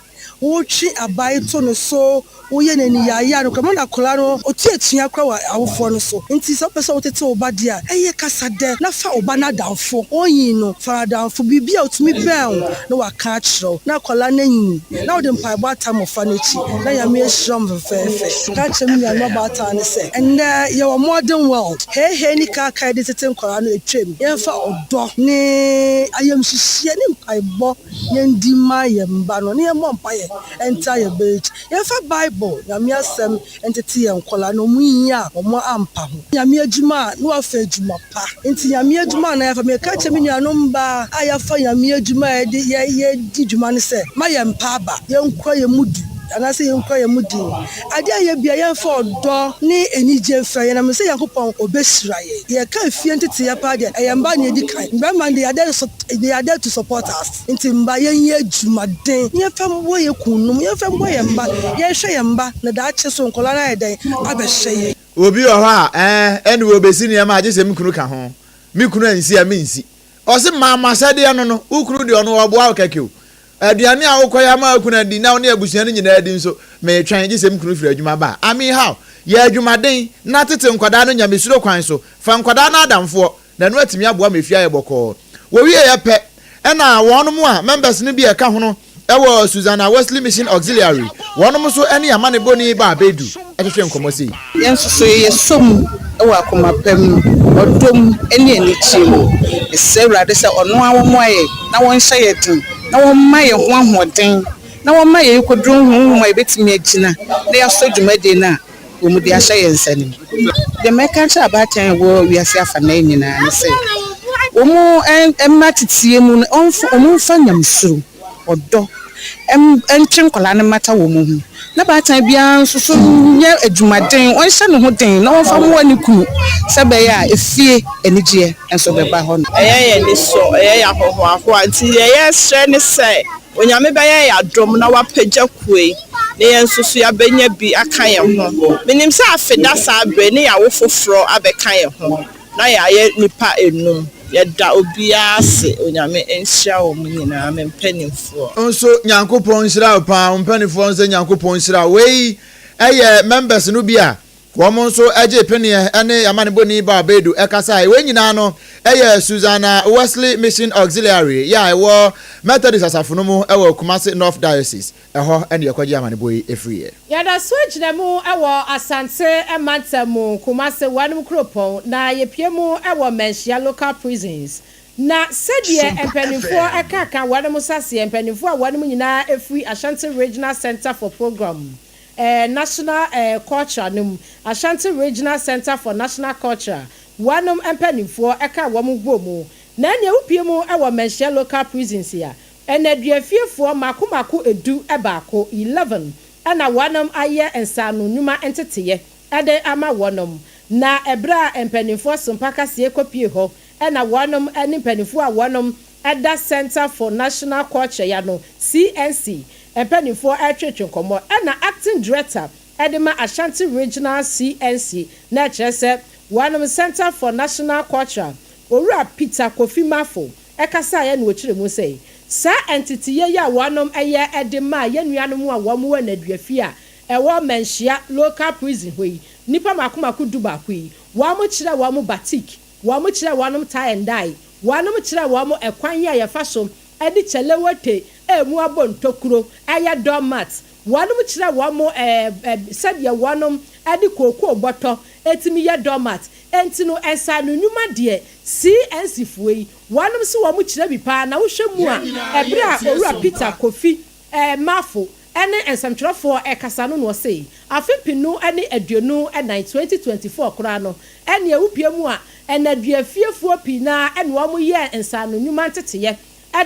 Wotwe abae to no so, woyɛ no aniyayaa no koraa ma no akwadaa no ɔtu atua koraa wɔ awofoɔ no so. Nti sɛ wopɛ sɛ wotete wo ba deɛ a, ɛyɛ kasa dɛ na fa wo ba no adamfo. Ɔnyin no, fa no adamfo, biribi a ɔtumi bɛn wo na waka akyerɛ wo. Na akwadaa no anyin na wode mpaebɔ ataa mmɔfra no akyi na Nyame ahyira wɔn fɛfɛɛfɛ. Ka kyerɛ me nuanom abaatan no sɛ, ɛnnɛ yɛwɔ modern world, heihei ne kaakae de tete nkwadaa no atwam. Yɛmfa ɔdɔ ne ayamhyehyeɛ ne mpaebɔ Yɛndi mma yɛn mma no na yɛmmɔ mpaeɛ ntaa yɛn ba akyi. Yɛmfa Bible, Nyame asɛm, ntete yɛn nkwadaa na wɔn nyi a wɔn ampa ho. Nyame adwuma a na wafa adwuma pa. Nti Nyame adwuma a na yɛafa, meka kyerɛ me nuanom mmaa a yɛafa Nyame adwuma a yɛde yɛ yɛdi dwuma no sɛ, ma yɛmpa aba, yɛnkura yɛn mu du anaasɛ yɛnkura yɛn mu din. Adeɛ a yɛyɛ biara yɛmfa ɔdɔ ne anigye mfra yɛn na menim sɛ Nyankopɔn ɔbɛhyira yɛn. Yɛka efie nteteeɛ paa deɛ, ɛyɛ mmaa na ɛdi kan. Mmarima no deɛ, yɛade They are there to support us nti mma yɛnyɛ adwumaden na yɛmfa mmoa yɛn kununom, yɛmfa mmoa yɛn mma, yɛnhwɛ yɛn mma na daakye so nkwadaa no ayɛ dɛn abɛhwɛ yɛn. Obi wɔ hɔ a, ɛɛ, ɛnde wɔbɛsi nneɛma a gye sɛ me kunu ka ho. Me kunu ansi a, mensi. Ɔse ma m'asɛdeɛ no no, wo kunu deɛ ɔno ɔboa wo kɛkɛ o. Aduane a wokɔyɛ ama wo kunu adi na wo ne abusua no nyinaa adi nso, metwɛn gye sɛ me kunu firi adwuma ba a. I mean how? Yɛ adwumaden na tete nkwadaa no nyamesuro kwan so. Fa nkwadaa no adamfoɔ. na ɛno atumi aboa ma efie ayɛ bɔkɔɔ. Wɔwieɛ pɛ na wɔnom a members no bi a ɛka hono wɔ Susanna Wesley Mission Auxiliary, wɔnom nso ne amanebɔni Baa Badu twetwe nkɔmmɔ sei. Yɛn nso so yɛsɔ mu wɔ akoma pa mu, ɔdɔ mu ne anigyeɛ mu. Mesrɛ Awurade sɛ ɔno ara ɔmmoa yɛn na ɔnhyɛ yɛn den na ɔmma yɛn ho ahoɔden na ɔmma yɛn akokoduro honhom a yɛbɛtumi agyina na yɛasɔ dwumadie no a wɔde ahyɛ yɛn nsa no mu. Deɛ mɛka akyerɛ abaatan a ɛwɔ wiase afanan nyinaa ne sɛ, wɔn mma teteɛ mu no, wɔmfa nyamesuro, ɔdɔ, ntwe nkwadaa no mmata wɔn ho. Na baatan biara nso so nyɛ adwumaden, ɔnhyɛ ne ho den na ɔmfa mmoa ne kunu sɛ ɛbɛyɛ a efie anigyeɛ nso bɛba hɔ. Ɛyɛ yɛn anisɔ, ɛyɛ yɛn ahohoahoa, nti deɛ yɛsrɛ ne sɛ Onyame bɛyɛ yɛn adom na wapagya kuo yi na yɛn nso so yɛabɛnya bi aka yɛn ho. Menim sɛ afe da saa berɛ yi ne yɛawo foforɔ abɛka yɛn ho na yɛayɛ nnipa nnum. Yɛda obiara ase. Onyame nhyira wɔn nyinaa, me mpaninfoɔ. Nso Nyankopɔn nhyira wo paa wo mpanifoɔ nso Nyankopɔn nhyira wo wei yɛ members no bi a Wɔn nso gyee peneɛ ne amanebɔni Barbedo kasaeɛ. Wei nyinaa no yɛ Susanna Wesley Mission Auxiliary yɛ a ɛwɔ Methodist asafo no mu wɔ Kumasi North Diocese. Ɛhɔ na yɛkɔgyee amanebɔ yi firiiɛ. Yɛda so gyina mu wɔ Asante mantam mu, Kumasi Wanom kuropɔn, na yɛpue mu wɔ Manhyia Local Prisons. Na sɛdeɛ mpaninfoɔ ka ka wɔnom nsaseɛ, mpaninfoɔ a wɔnom nyinaa firi Ashanti Regional Centre for Program eh, National eh, Culture no mu, Ashanti Regional Centre for National Culture, wɔnom mpaninfoɔ ɛka wɔn bɔ mu. Na ɛneɛ wo pue mu wɔ Manhyia Local Prisons a, nnaduafiefoɔ mako mako ɛdu baako, 11, ɛna wɔnom ayɛ nsaano nwuma nteteyɛ de ama wɔnom. Na ɛberɛ a mpaninfoɔ sompa kaseɛ kɔ pue hɔ, ɛna wɔnom ne mpaninfoɔ a wɔnom ɛda Centre for National Culture ya no, CNC, mpaninfoɔ retwetwe nkɔmmɔ ɛna Acting Director de ma Ashanti Regional CNC na ɛkyerɛ sɛ wɔnom Centre for National Culture, Owura Peter Kofi Marfo kasaeɛ na ɔkyerɛ mu sɛ saa nteteyɛ yi a wɔnom yɛ de maa yɛn nuanom a wɔn wɔ nnaduafie a ɛwɔ Manhyia Local Prison hɔ yi, nnipa mako mako dubaako yi, wɔn kyerɛ wɔn batik, wɔn kyerɛ wɔnom tie and dye, Wɔnom kyerɛɛ wɔn ɛkwan yi a yɛfa so de kyɛlɛwɔte a emu abɔ ntokuro yɛ doormat. Wɔnom kyerɛɛ wɔn sɛdeɛ wɔnom de kookoo bɔtɔ tumi yɛ doormat. Enti no nsaano nnwuma deɛ CNC foɔ yi wɔnom se wɔn kyerɛ bi paa na wohwɛ mu a ɛberɛ a Owura Peter Kofi Marfo ne nsɛmtwerɛfoɔ rekasa no na ɔse afe mpenu ne 24, 2024 koraa no ɛne awupie mu a nnaduafiefoɔ pii no ara na wɔn yɛɛ nsaano nnwuma nteteyɛ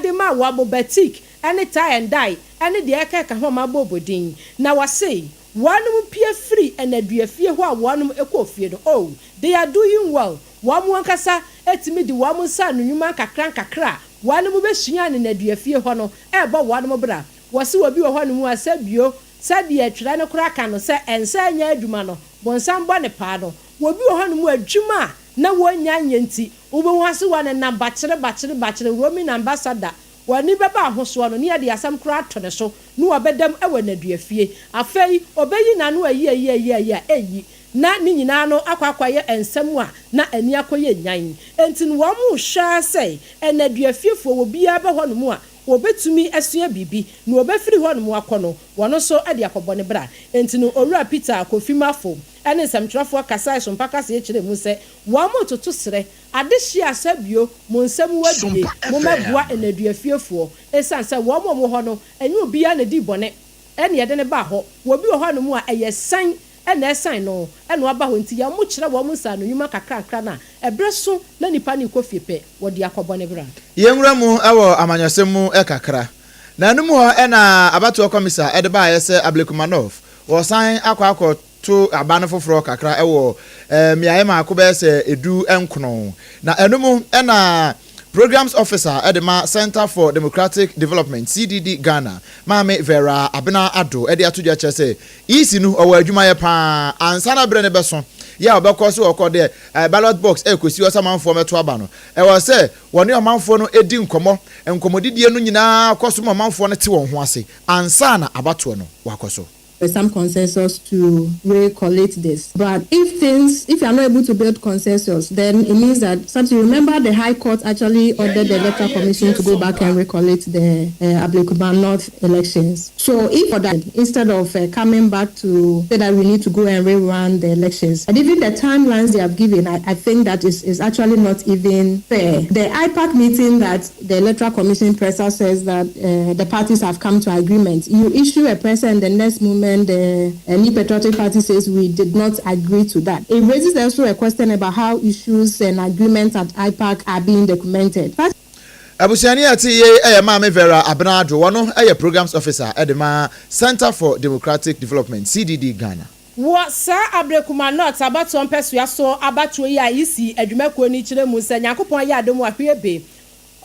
de maa wɔn, batik ne tie and dye ne deɛ ɛkeka ho a mabɔbɔ din. Na wɔse. Wɔnom pue firi nnaduafie hɔ a wɔnom kɔɔ fie no, oh, they are doing well, wɔn ankasa tumi de wɔn nsa ano nnwuma nkakra nkakra a wɔnom bɛsuaa no nnaduafie hɔ no rebɔ wɔnom bra. Wɔse obi wɔ hɔnom a sɛ bio, sɛdeɛ twerɛ no koraa ka no sɛ nsa nyɛ adwuma no, bonsam bɔ ne paa no. Obi wɔ hɔnom a adwuma a na wɔnnya nyɛ nti, wobɛhu ase wɔnenam bakyere bakyere bakyere, roaming ambassador, Wɔn ani bɛba ahosoɔ no, ne yɛde asɛm koraa ato ne so, ne wabɛda mu wɔ nnaduafie. Afei ɔbɛyi n'ano ayi-ayi-ayi-ayi a ɛnyi, na ne nyinaa no akɔ akɔyɛ nsɛm a na ani akɔyɛ nyan. Enti no wɔrehwɛ ara sɛ nnaduafiefoɔ, obiara ba hɔnom a, wɔbɛtumi asua biribi, na wɔbɛfiri hɔnom akɔ no, wɔn nso de akɔbɔ ne bra. Enti no Owura Peter Kofi Marfo ne nsɛmtwerɛfoɔ kasae so mpa kaseɛ kyerɛɛ mu sɛ wɔretoto serɛ Adehye asa bio, mo nsa mu abue, mommɛboa nneduafiefoɔ, ɛsiane sɛ wɔn a wɔwɔ hɔ no, ɛnyɛ obiara na ɛdii bɔne na yɛde no baa hɔ. Obi wɔ hɔnom a, ɛyɛ san na ɛresan no na waba hɔ, enti yɛn kyerɛ wɔn nsaano nnwuma nkakrankra no a, ɛberɛ so na nipa no rekɔ fie pɛ, wɔde akɔbɔ ne bra. Yɛnwura mu wɔ amanyɔsɛm mu kakra. Na ɛno mu hɔ na abatoɔ kɔmisa de baeɛ sɛ Ablekuma North wɔresan akɔ akɔ to aba no foforɔ kakra wɔ mmeaeɛ mmaako bɛyɛ sɛ edu nkono. Na ɛno mu na Programmes Officer de ma Centre for Democratic Development, CDD Ghana, Maame Vera Abena Addo de ato dwa kyerɛ sɛ EC no ɔwɔ adwumayɛ pa ara ansa na berɛ no bɛso yɛ a ɔbɛkɔ so ɔkɔ deɛ ballot box ɛrekɔsi hɔ sɛ amanfoɔ mmɛto aba no. Ɛwɔ sɛ wɔne ɔmanfoɔ no di nkɔmmɔ, nkɔmmɔdidie no nyinaa kɔ so ma ɔmanfoɔ no te wɔn ho ase ansa na abatoɔ no wakɔ so. Some consensus to recollate this. But if things, if you are not able to build consensus, then it means that, something, remember the High Court actually ordered the Electoral Commission to go back and recollate the Ablekuma North elections. So if for that, instead of coming back to say that we need to go and rerun the elections, and even the timelines they have given, I think that is actually not even fair. The IPAC meeting that the Electoral Commission presser says that the parties have come to agreement. You issue a presser and the next moment the New Patriotic Party says we did not agree to that. It raises also a question about how issues and agreements at IPAC are being documented. Abusuani a ɛte yei yɛ Maame Vera Abena Addo, ɔno yɛ Programmes Officer de ma Centre for Democratic Development, CDD, Ghana. Wɔ saa Ablekuma North abatoɔ mpɛsoa so abatoɔ yi a EC adwumakuo no kyerɛ mu sɛ Nyankopɔn ayɛ adom a hwɛ be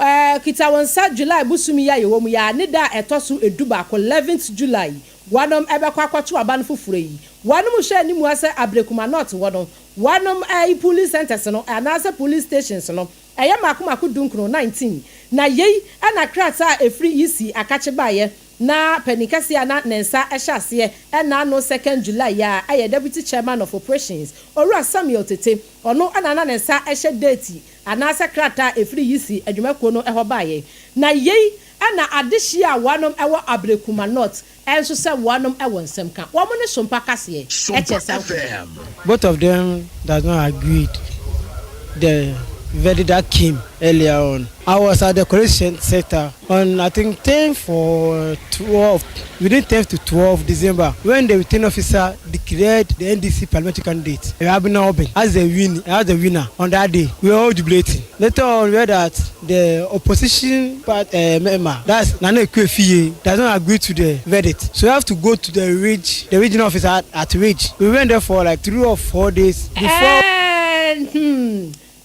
kita wo nsa July bosome yi a yɛwɔ mu yi ara ne da a ɛtɔ so edubaako, eleventh July, wɔnom bɛkɔ akɔto aba no foforɔ yi. Wɔnom hwɛ anim ara sɛ Ablekuma North hɔ no wɔnom polling centres no anaasɛ polling stations no ɛyɛ mmaako mmaako dunkron, 19. Na yei na krataa a ɛfiri EC akakye baeɛ na panin kɛseɛ a na ne nsa hyɛ aseɛ ɛna ano second July yi ara ɛyɛ Deputy Chairman of Operations, Owura Samuel Tete, ɔno na na ne nsa hyɛ date anaasɛ krataa a ɛfiri EC adwumakuo no hɔ baeɛ. Na yei na adehyeɛ a wɔnom wɔ Ablekuma North nso sɛ wɔnom wɔ nsɛm ka. Wɔn ne Sompa kaseɛ kyɛ saa nkɔmmɔ yi. Both of them does not agreed the verdict that came earlier on. I was at the correction center on I think 10 for 12, within 10 to 12 December when the returning officer declared the NDC parliamentary candidate Abena Obeng as the win as the winner on that day. We were all jubilating. Later on, we heard that the opposition part member, that's Nana Ekwefiye, does not agree to the verdict. So we have to go to the ridge, the regional office at Ridge. We went there for like 3 or 4 days before.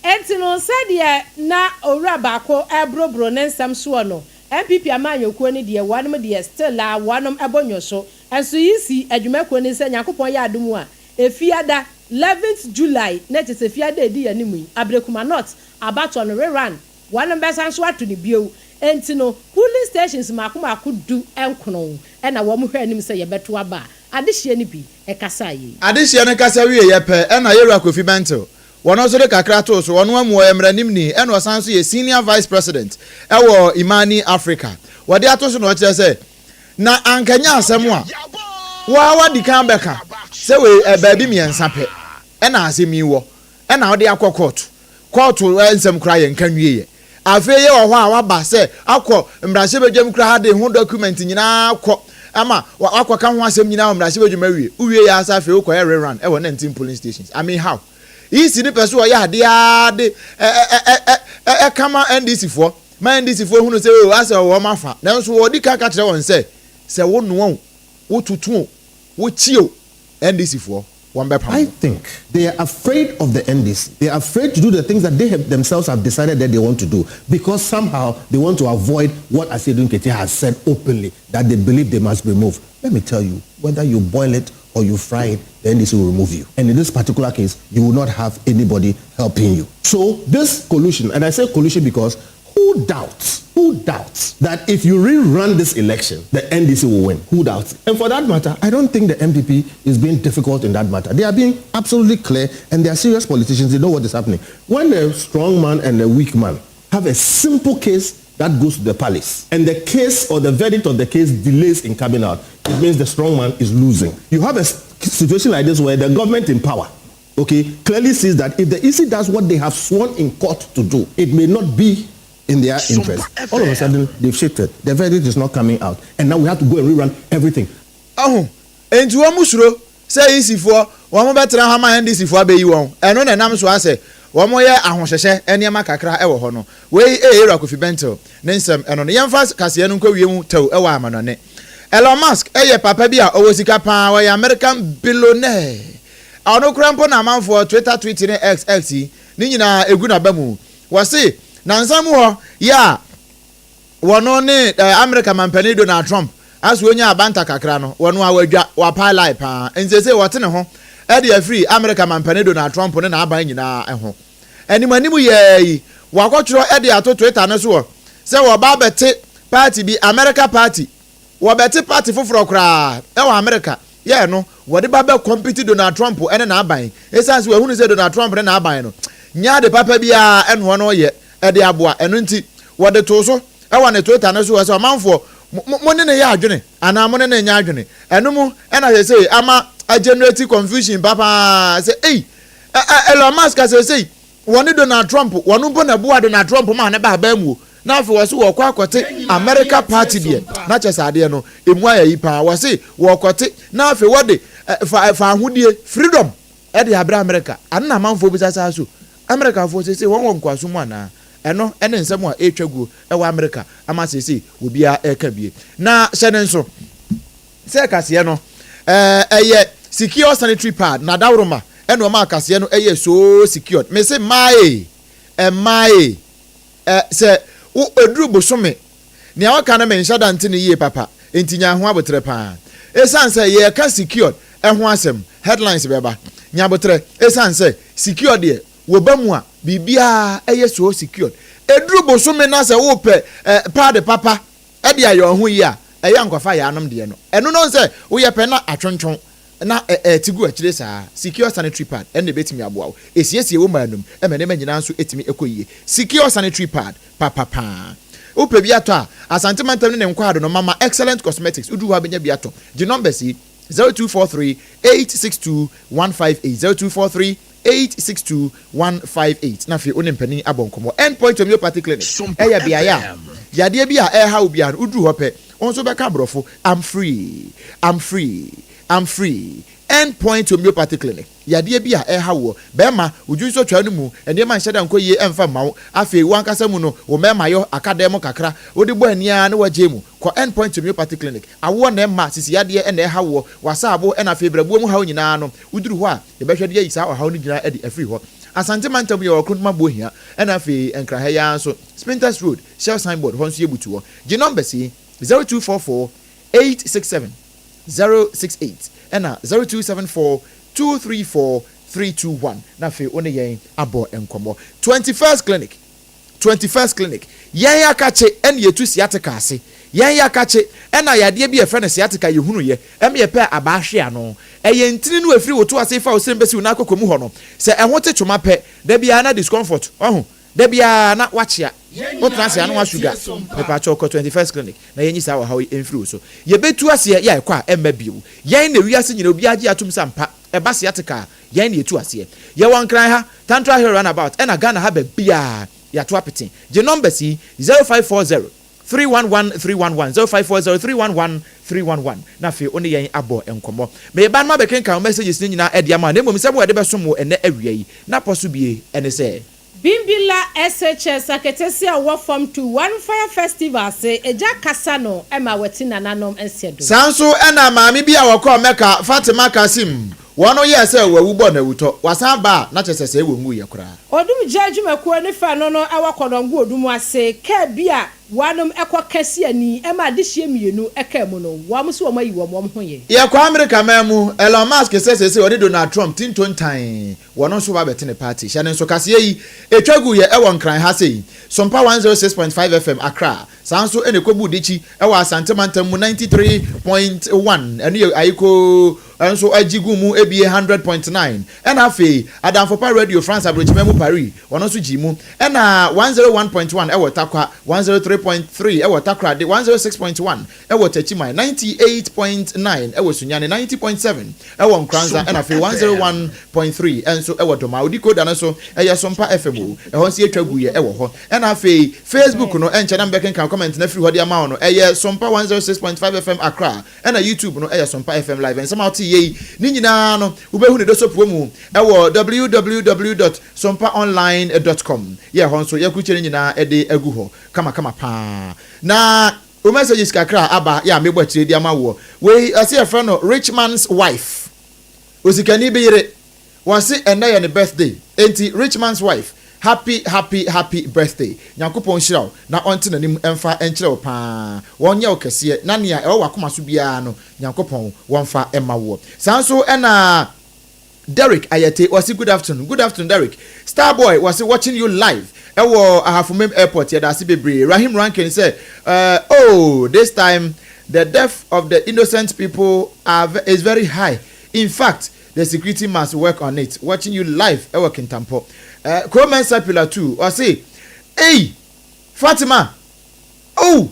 Enti no sɛdeɛ na owura baako ɛreborɔborɔ ne nsɛm soɔ no, NPP amanyɔkuo no deɛ, wɔnom deɛ still a wɔnom ɛbɔ nwɔ nso yi si adwumakuo no sɛ Nyankopɔn yɛ adom a Efiada 11th July na kyerɛ sɛ Fiada edi yɛn anim yi, Ablekuma North abatoɔ no rerun, wɔnom bɛsan so ato ne bio. Enti no polling stations mako mako 19 ɛna wɔn hwɛ anim sɛ yɛbɛto aba a adehyeɛ no bi ɛkasa yi. Adehyeɛ no kasa wie yɛ pɛ ɛna yɛwura Kofi Bentil wɔn nso de kakra too so. Wɔn amu ɔyɛ mmaranimni ɛna ɔsan so yɛ senior vice president ɛwɔ Imani Africa. Wɔde ato so na ɔkyerɛ sɛ na ankanya asɛm a waa wadi kan bɛka sɛ wei ɛ baabi mmiɛnsa pɛ ɛna asɛm yi wɔ ɛna ɔde akɔ court. Court nsɛm koraa yɛ nka nwie yɛ. Afei yɛ wɔ hɔ a waba sɛ akɔ mmarahyɛbadwam koraa de ho document nyinaa kɔ ama wakɔka ho asɛm nyinaa wɔ mmarahyɛbadwam awie. Wowie yɛ asa afei wokɔyɛ rerun ɛwɔ 19 polling stations. I mean, how EC ne pɛ so ɔyɛ adeɛ ara de ɛ ɛkama NDC foɔ ma NDC foɔ hunu sɛ o asɛ ɔwɔ ɔmo afa, nanso wɔdi kan ka kyerɛ wɔn sɛ wo noa o, wotutu o. Wokyi o, NDC foɔ, wɔn bɛpam I wo. think they are afraid of the NDC. They are afraid to do the things that they have themselves have decided that they want to do because somehow they want to avoid what Asiedu Nketia has said openly, that they believe they must be removed. Let me tell you, whether you boil it or you fry it, the NDC will remove you. And in this particular case, you will not have anybody helping you. So this collusion, and I say collusion because who doubts that if you rerun this election, the NDC will win? Who doubts? And for that matter, I don't think the NPP is being difficult in that matter. They are being absolutely clear, and they are serious politicians. They know what is happening. When a strong man and a weak man have a simple case that goes to the palace, and the case or the verdict of the case delays in coming out, it means the strong man is losing. You have a situation like this where the government in power, okay, clearly sees that if the EC does what they have sworn in court to do, it may not be in their interest. All of a sudden, they've shifted. The verdict is not coming out. And now we have to go and rerun everything. Ɔho, enti wɔn suro sɛ EC foɔ wɔn bɛtena hɔ ama NDC foɔ abɛyi wɔn. Ɛno na ɛnam so asɛ wɔn yɛ ahohyehyɛ nneɛma kakra ɛwɔ hɔ no. Wei ɛyɛ Ewura Kofi Bentil ne nsɛm ɛno no. Yɛmfa kaseɛ no nkɔ wiem tɛw ɛwɔ amanɔne. Elon Musk ɛyɛ papa bi a ɔwɔ sika paa, wɔyɛ American billionaire. Ɔno kora mpo na amanfoɔ Twitter tweet ne X X yi ne nyinaa egu n'aba mu. Wɔse nansa mu hɔ yɛ a wɔno ne America mampanin Donald Trump aso onya abanta kakra no, wɔno a wadwa wapae lie paa. Nsese wɔte ne ho ɛde afiri America mampanin Donald Trump ne n'aban nyinaa ho. Anim anim yɛɛ yi, wakɔtwerɛ ɛde ato Twitter no so wɔ sɛ wɔba abɛte party bi, America party, wɔbɛte party foforɔ koraa ɛwɔ America yɛɛ no wɔde ba bɛ compete Donald Trump ɛne n'aban, esan so wɔahunu sɛ Donald Trump ne n'aban no nya ade papa biara ɛno no yɛ ɛde aboa. Ɛno nti wɔde to so ɛwɔ ne Twitter no so wɔ sɛ ɔmanfoɔ mo ne ne yɛ adwene anaa mo ne ne nyɛ adwene. Ɛno mu ɛna sɛ sɛ ama agenerate confusion papaa sɛ ei, Elon Musk sɛ sɛ wɔne Donald Trump, wɔn mpo na boa Donald Trump ma ne ba aban mu o, na afei wɔsi wɔkɔ akɔte America party deɛ, na kyɛ sɛ adeɛ no emu ayɛ yi paa. Wɔsi wɔkɔte na afei wɔde fa fa ahodie, freedom, ɛde abrɛ America. Ano na amanfoɔ bisa saa so Americafoɔ sese wɔn wɔ nkoaso mu anaa? Ɛno ɛne nsɛm a ɛretwa guo ɛwɔ America ama sese obiara ɛreka bie. Na hyɛ ne nso sɛ kaseɛ no ɛyɛ Secure Sanitary Pad na daworoma ɛna ɔma akaseɛ no ɛyɛ so secured. Mese mmaaye mmaaye ɛ sɛ wo eduru bosome nea waka no menhyɛ da nte ne yie papa, nti nya ho abotrɛ paa, ɛsiane sɛ yɛreka Secured ɛho asɛm, headlines bɛba. Nya abotrɛ, ɛsiane sɛ Secured deɛ wɔba mu a biribiara ɛyɛ so secured. Eduru bosome na sɛ wopɛ pad papa ɛde ayɛ ɔho yi a, ɛyɛ nkɔfa yɛ anom deɛ no, ɛno no sɛ woyɛ pɛ na atwontwon na ɛte gu akyire saa. Secure Sanitary Pad ɛna ebɛtumi aboa wo esiesie wo maa num ɛma nneɛma nyinaa nso etumi ɛkɔ yie. Secure Sanitary Pad papapaa, wopɛ bi atɔ a, Asante mantam ne ne nkwaado no, Mama Excellent Cosmetics, woduru hɔ abɛnya bi atɔ. Gye numbers yi: 0243 862 158, 0243 862 158, na afei wo ne mpanin abɔ nkɔmmɔ. End Point Homeopathy Clinic ɛyɛ beaeɛ a yadeɛ bi a ɛreha wo biara no, woduru hɔ pɛ, wɔn nso bɛka aborɔfo, "I'm free, I'm free, I'm free." End Point Homeopathy Clinic, yadeɛ bi a ɛha wɔ bɛrima wodwu nso twa no mu, nneɛma nhyɛ da nkɔ yie ɛmfa mma wo, afei wankasa mu no wo mmarima yɔ akadan mu kakra wode bɔ ania ne wagye mu, kɔ End Point Homeopathy Clinic. Awoɔ na ɛma sisi yadeɛ ɛna ɛha woɔ, wasaabo, ɛna afei brɛboɔ mu haw nyinaa no, woduru hɔ a yɛbɛhwɛ de ayi saa ɔhaw no nyinaa de afiri hɔ. Asante mantam, yɛwɔ Krontoma Bohia, ɛna afei Nkrahɛ yaa nso Spintex Road, Shell signboard hɔ nso yɛbutu hɔ. Gye numbers yi: 0244 867 068 ɛna 0274 234 321, na afei wo ne yɛn abɔ nkɔmmɔ. 21st Clinic, 21st Clinic, yɛn akakye ɛna yɛtu sciatica ase. Yɛn yɛ akakye ɛna yadeɛ bi yɛfrɛ no sciatica, yɛhunu yɛ ɛma yɛpɛ abaa hwe ano. Ɛyɛ ntini no efiri woto ase fa osiri bɛsi wo n'akoko mu hɔ no, sɛ ɛho te twoma pɛ, dabi a na discomfort ɔho, dabi a na wakyea, wotena ase ano asuga. Mepaakyɛw, kɔ 21st Clinic na yɛnyi saa ɔhaw yi mfiri wo so. Yɛbɛtu aseɛ yɛ ɛkɔ a ɛmma bio. Yɛn na wiase nyina obiara gye atom sɛ mpa ɛba sciatica a, yɛn na yɛtu aseɛ. Yɛwɔ Nkran ha, Tantra Hill roundabout, ɛna Ghana ha baabiaa yɛato apete. Gye numbers yi: 0540 311 311, 0540 311 311, na afei wo ne yɛn abɔ nkɔmmɔ. Meba no ma bɛkenkan wo messages no nyinaa ɛde ama, na mmom sɛ mo wɔde bɛsom wo ɛnɛ awia yi na pɔ so bie ɛne sɛ Bimbilla SHS aketesia a ɔwɔ Form 2 One Fire Festival ase egya kasa no ma wati nananom nhyɛdo. Saa nso na maame bi a ɔkɔɔ Mecca, Fatima Kassim, wɔn yɛɛ sɛ wawu bɔ no awutɔ, wasan ba a na kyerɛ sɛ sɛɛ wɔnwuiɛ koraa. Odum gya adwumakuo ne fa no no wɔ Kɔnɔngo Odum ase kaa bi a wɔanom kɔ ka si ani ma adehyeɛ mmienu kaa mu no, wɔn nso wɔn ayi wɔn wɔn ho yɛ. Yɛkɔ Amerika man mu, Elon Musk sɛ seesei ɔne Donald Trump ti ntontan, wɔn nso ba bɛte ne party. Hyɛ no nso kaseɛ yi, ɛtwa gu yɛ ɛwɔ Nkran ha sei, Sompa 106.5 FM, Accra, saa nso na ɛkɔbuu Dikyi ɛwɔ Asante mantam mu 93.1, ɛno yɛ Ayikoo nso gye guu mu ebie 100.9, ɛna afei Adamfopa Radio France abrokyiman mu Paris, ɔno nso gyee mu, ɛna 101.1 ɛwɔ Tarkwa, 103.3 ɛwɔ Takoradi, 106.1 ɛwɔ Techiman, 98.9 ɛwɔ Sunyani, 90.7 ɛwɔ Nkoranza, ɛna afei 101.3 nso ɛwɔ Domaa. Odi Koda no nso ɛyɛ Sompa FM o, ɛhɔ nso yɛtwa guiɛ ɛwɔ hɔ. Ɛna afei Facebook no ɛnkyɛ na mebɛkenkan comment no afiri hɔ de ama wo no, ɛyɛ Sompa 106.5 FM Accra, ɛna YouTube no ɛyɛ Sompa FM Live. Nsɛm a wote yɛ yi ne nyinaa no wobɛhu ne dosopuo mu ɛwɔ www dot sompaonline dot com. Yɛ ɛhɔ nso yɛakrukyire ne nyinaa ɛde agu hɔ kamakama paa. Na wo messages kakra a aba yɛ a mebɔ akyire de ama woɔ. Wei ɔse yɛfrɛ no rich man's wife. Osikani bi yere. Wɔse ɛnnɛ yɛ ne birthday enti rich man's wife happy happy happy birthday. Nyankopɔn nhyira wo na ɔnte n'anim mfa nkyerɛ wo paa. Wɔnyɛ wo kɛseɛ na nea ɛwɔ w'akoma so biara no Nyankopɔn wɔmfa mma woɔ. Saa nso na Derrick Ayete wɔse good afternoon good afternoon Derrick. Starboy wɔse watching you live ɛwɔ Ahafo-Mem airport yɛdaase bebree. Rahim Rankin sɛ oh this time the death of the innocent people are is very high in fact the security must work on it watching you live ɛwɔ Kintampo. Kuro Mensah Pillar 2 ɔse ei Fatima oh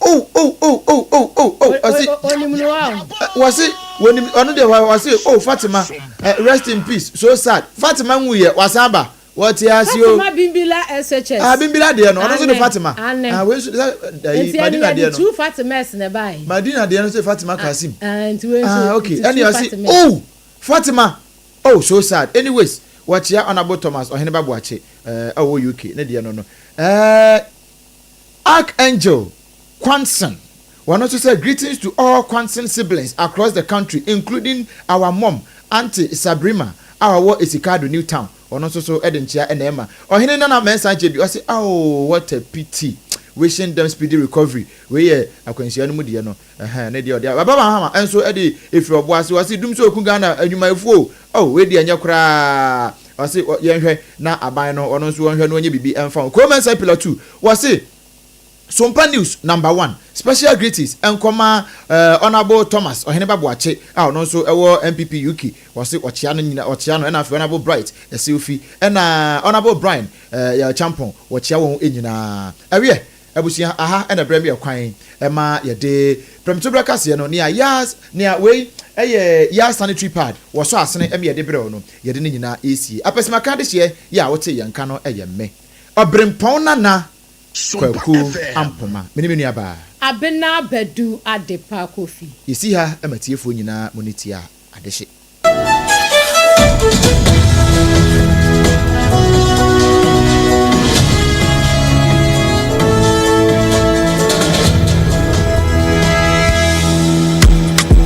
Oh oh oh oh oh oh oh ɔsi Onim no a. Wɔsi wɔnim ɔno deɛ wɔsi oh Fatima eh, rest in peace so sad Fatima nwu yɛ wasan ba wɔte ase o. Fatima Bimbila SHS. Ah Bimbila deɛ no ɔno nso de Fatima. Ane. Ah wei nso sɛ ɛyi Nti ɛno Madina yɛde deɛ no. two Fatimas na ɛbaeɛ. Madina deɛ no sɛ Fatima Kasim. Ah nti wei nso Ah okay nti ɛne two ɔsi Fatimas. oh Fatima oh so sad anyways wɔkyea Honourable Thomas Ɔheneba Boakye ɛɛ ɔwɔ UK ne deɛ no no ɛɛ. Archangel Kwanson, wɔn nso sɛ greetings to all Kwanson siblings across the country including our mum Aunty Sabrima a ɔwɔ Esikado New Town, ɔno nso so de nkyea na ɛma. Ɔhene Nana Mensah Gyebi ɔse oh what a pity, wishing them speedy recovery, wei yɛ akwanhyia no mu deɛ no, ɛhɛn ne deɛ ɔde aba. Baba Mahama nso de ɛfiri Ɔboase ɔse dum sɛ ɔku Ghana adwumayɛfoɔ o, oh wei deɛ ɛnyɛ koraa, ɔse yɛnhwɛ na aban no ɔno nso ɔnhwɛ na ɔnyɛ biribi mfa ho. Kurom Mensah Pillar 2 wɔse Sompa News number one special greetings nkɔma eh, Honourable Thomas Ɔheneba Boakye a ɔno nso ɛwɔ NPP UK wɔse ɔkyea no nyina ɔkyea no ɛna afei Honourable Bright Ɛsewfi ɛna Honourable Brian eh, Yaw Kyampong wɔkyea wɔn nyinaa. Ɛweɛ abusua aha ɛna ɛbrɛ me ɛkwan ɛma yɛde prɛmtoberɛ kaseɛ no nea yas nea wei ɛyɛ yas sanitary pad wɔsɔ asene ɛma yɛde brɛ wo no yɛde ne nyinaa ɛresie. Apɛsimaka adehyeɛ yɛ a wotee yɛn nka no ɛyɛ me Ɔberempɔn Nana Kwaku Ampoma, me ne me nuabaa. Abena Badu Adepa Kofi. Yɛsi ha ma atiefoɔ nyinaa mo ne tia adehye.